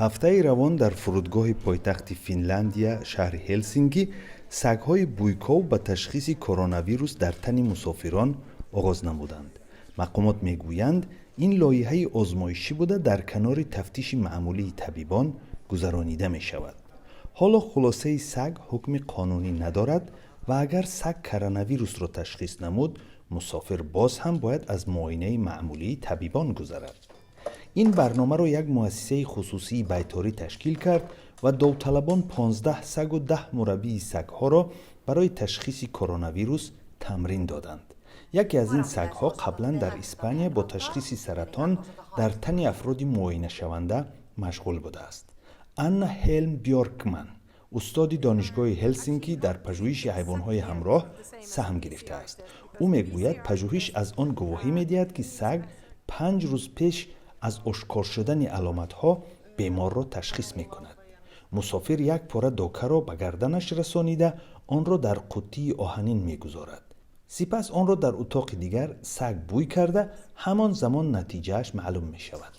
Ҳафтаи равон дар фурудгоҳи пойтахти Финляндия, шаҳри Ҳелсинки, сагҳои буйков ба ташхиси коронавирус дар тани мусофирон оғоз намуданд. Мақомот мегӯянд, ин лоиҳаи озмоишӣ буда, дар канори тафтиши маъмулии табибон гузаронида мешавад. Ҳоло хулосаи саг ҳукми қонунӣ надорад ва агар саг коронавирусро ташхис намуд, мусофир боз ҳам бояд аз муоинаи маъмулии табибон гузарад. Ин барномаро як муассисаи хусусии байторӣ ташкил кард ва довталабон 15 сагу 10 мураббии сагҳоро барои ташхиси коронавирус тамрин доданд. Яке аз ин сагҳо қаблан дар Испания бо ташхиси саратон дар тани афроди муоинашаванда машғул будааст. Анна Ҳелм Бьоркман, устоди Донишгоҳи Ҳелсинки, дар пажӯҳиши ҳайвонҳои ҳамроҳ саҳм гирифтааст. Ӯ мегӯяд, пажӯҳиш аз он гувоҳӣ медиҳад, ки саг 5 рӯз пеш аз ошкор шудани аломатҳо беморро ташхис мекунад. Мусофир як пора докаро ба гарданаш расонида, онро дар қуттии оҳанин мегузорад. Сипас онро дар утоқи дигар саг бӯй карда, ҳамон замон натиҷааш маълум мешавад.